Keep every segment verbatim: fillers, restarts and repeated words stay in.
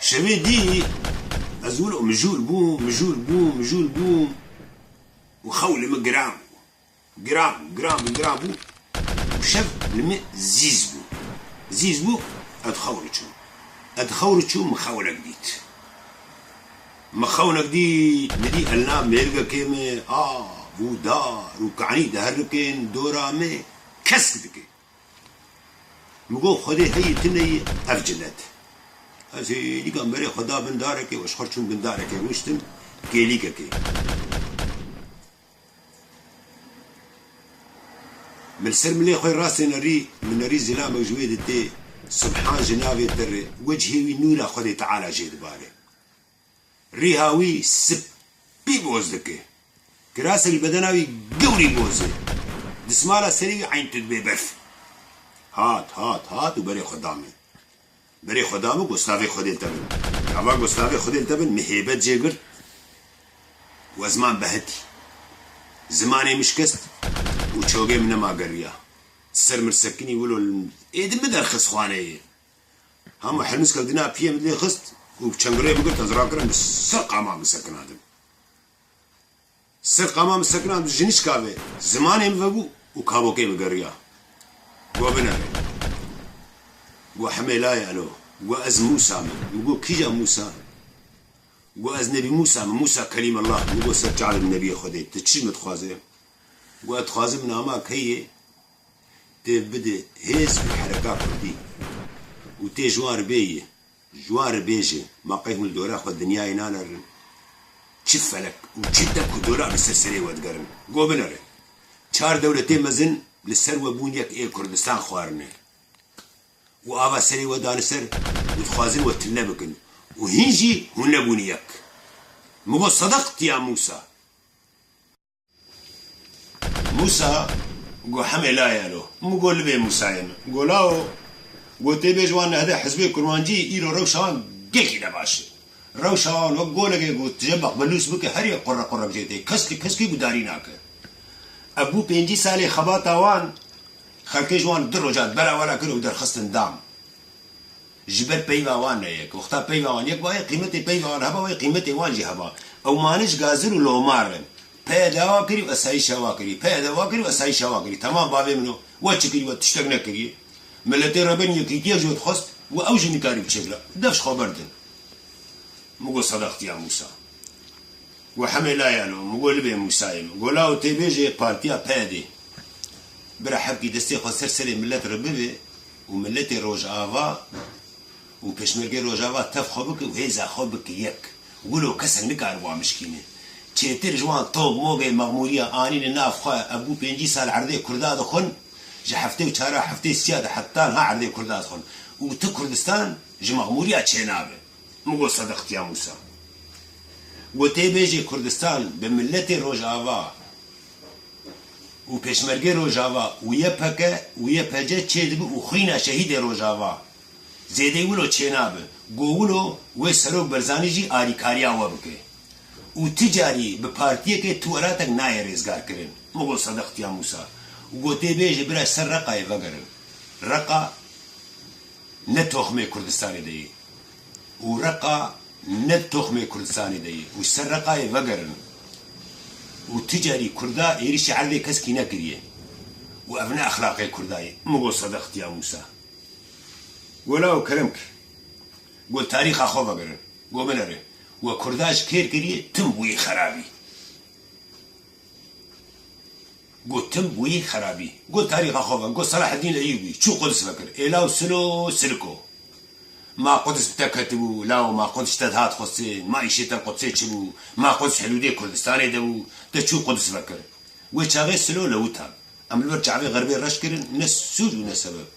Şevê dî ez wilo mijûl bûm, mijûl bûm, mijûl bûm û xew li min giran bû. Giran bû, giran bû, giran bû. Û şev li min zîz bû. Zîz bû, ez xew diçûm. Ez xew diçûm, min xewinek dît. Min xewinek dît, min dî elna mêrgekê min, av û dar û kanî diherikên dora min kesk dike. Min got, Xwedê heyî tune yî ev cinet. Ez hêdîkan berê xwe da bin darekê û ji xwe çûm bin darekê rûştim, kêlîkekê. Min li ser milê xwe rastê nerî, min nerî zilamek ji wê ditê, subhan ji navê te re, wecihê wî nûra Xwedê Teala jê dibare. Rîha wî spî boz dike. Kirasek li bedena wî gewrî boz e. Dismala serê wî eyn tu dibê berf. Hat, hat, hat û berê xwe da min. Berê xwe da min, gostavê Xwedê li te bin. Gava gostavê Xwedê li te bin, min hêbet jê girt û ez mam behitî. Zimanê min şikest û çogê min nema geriya. Ser min sekinî wilo êdî min derxist xwaneyê. Hema helmiskek dina piyê min lê xist û çengirê min girt, ez rakirim, bi ser qama min sekinadim. Ser qama min sekinadim, jinişka ve zimanê min vebû û kabokê min geriya. Go binere. Go hemê layê elo. Go ez Mûsa me. Min go kîja Mûsa? Go ez Nebî Mûsa me. Mûsa Kelîmullah. Min go ser çavê min Nebiyê Xwedê. Tu çi min dixwaze? Go ez dixwazim nama keyê tê bide hêz û hereka kurdî û tê ji wan re bêyî, ji wan re bêje, ma qey hûn li dora xwe dinyayê nanerin? Çi felek û çi dek û dolar li ser serê we digerin? Go binere. Çar dewletê mezin li ser we bûn yek ê Kurdistan xwarine û ava serê we dane ser û dixwazin we tune bikin û hîn jî hûn nebûn yek. Min got, Sedaqte ya Mûsa. Mûsa go, Hemê layê elo. Min go, Li bê Mûsayê min. Go, Lawo, go tê bêj wan nehdeh hizbê kurmancî îro rewşa wan gelkî ne baş e. Rewşa wan wek golekê go tije bexbelûs bike, her yek qurre qurrek jê tê. Kes li keskî gudarî nake. Ev bû pêncî salê xebata wan, xelkê ji wan du roja bela wela kir û derxistin dam. Ji ber peyva wan ne yek. Wexta peyva wan yek baye, qîmetê peyva wan heba, wê qîmetê wan jî heba. Ew mane ji gazir û lomar in. Peye dawa kirî û esayîşa wa kirî. Peye dawa kirî û esayîşa wa kirî. Temam bavê min o. We çi kirî, we tiştek nekiriye. Miletê Rebên Yekîtiye jî dixwest û ew jî nikarî biçêkira. Dev ji xwe berdin. Min got, Sedaqte ya Mûsa. Go, Hemê layê elo. Min go, Li bê Mûsayê min. Go, Lawo tê bêjê partiya P Y D. Bira hebkî destê xwe ser serê milet re bibe û miletê Rojava û pêşmergê Rojava tev xwe bike û hêza xwe bike yek. Wilo kesek nikare wan bişkîne. Çêtir ji wan tog mogê mexmûriya anîne nav xwe, ev bû pêncî sal erdê Kurda dixwin, ji heftê û çara heftê siya de heta niha erdê Kurda dixwin. Û tu Kurdistan ji mexmûriya çênabe. Min got, Sedaqte ya Mûsa. Go tê bêjê Kurdistan bi miletê Rojava û pêşmergê Rojava û Y P G û Y P G çêdibe û xwîna şehîdê Rojava zêdeyî wilo çênabe. Go wilo wê Serok Barzanî jî alîkariya we bike. Û ti carî bi partiyekê tu welatek nayê rêzgarkirin. Min got, Sedaqte ya Mûsa. Û go tê bêjê bira ser Reqayê vegerin. Reqa ne toxmê Kurdistanê de yê. Û Reqa ne toxmê Kurdistanê de yê. Û ser Reqayê vegerin. Û ti carî Kurda êrîşî erdê keskî nekiriye. Û ev ne exlaqê Kurda ye. Min got, Sedaqte ya Mûsa. Go lawo kerem ke. Go tarîxa xwe vegerin. Go binere. We Kurda ji kêr kiriye, tim bûyî xerabî. Go tim bûyî xerabî. Go tarîxa xwe ve. Go Selaheddîn Eyûbî çû Quds vekir. Ê law silo siliko. Ma Quds bi te ketibû, lawo ma Quds ji te dihat Qudsê, ma îşê te Qudsê çi bû, ma Quds hidûdê Kurdistanê de bû, te çû Quds vekir. Wê çaxê silo lewita. Em li ber çavê xerbê reş kirin, ne sûc û ne sebeb.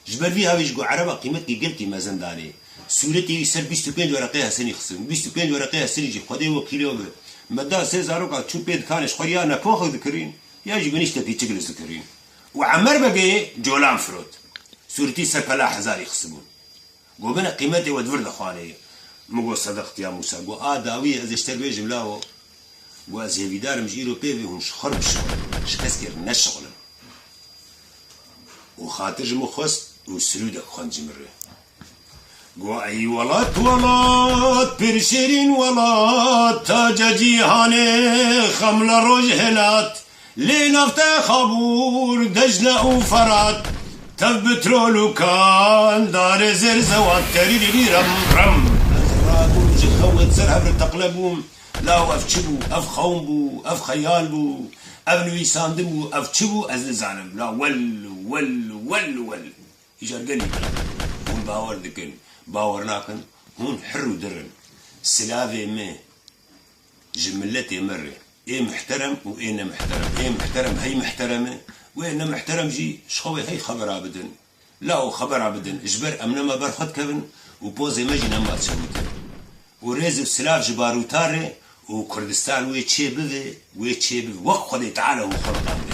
Ji ber vî havî ji ku ereba qîmetkî gelkî mezin danê. Sûretê wî ser bîst û pênc wereqê Hesenî xistin. Bîst û pênc wereqê Hesenî jî Xwedê wekîlê we be. Me da sê zarok a çû pê dikanê ji xwe ya ne poxek dikirîn, ya jî binîştekî çiglis dikirîn. Û Emer Begê colan firot. Sûretî ser pela hezarî xistibûn. Go bine qîmetê we di vir de xwanê ye. Min got Sedeqtiya Mûsa. Go a dawiyê ez ê ji te bêjim lawo. Go ez hêvîdar im ji îro pê ve hûn ji xwe re bişixulin. Ji keskê re neşixulin. Û xatir ji min xwest û sirûdek xwend ji min re. Go ey welat, welat, pir şêrîn welat, taca cîhanê, xemla roj hilat, lê nav te Xabûr, Decne û Ferat, tev bi trol û kan, darê zêr zewat, terîrîrî rem rem. Ez rabûm ji xew ê ser hev re teqle bûm, law ev çi bû, ev xewn bû, ev xeyal bû, ev nivîsandin bû, ev çi bû, ez nizanim, la wel, wel, wel, wel. Îcar gelî hûn bawer dikin, bawer nakin, hûn hir û dir in. Silavê me ji miletê me re. Ê muhterem û ê nemihterem. Ê muhterem hey muhterem e, wê nemihterem jî ji xwe wê hey xebera bidin. Law xebera bidin, ji ber em nema ber xwe dikevin û pozê me jî nema çewite. Û rêz û silav ji barûta re û Kurdistan wê çê bive, wê çê bive. Wek Xwedê Teala hûn xwe biqandin.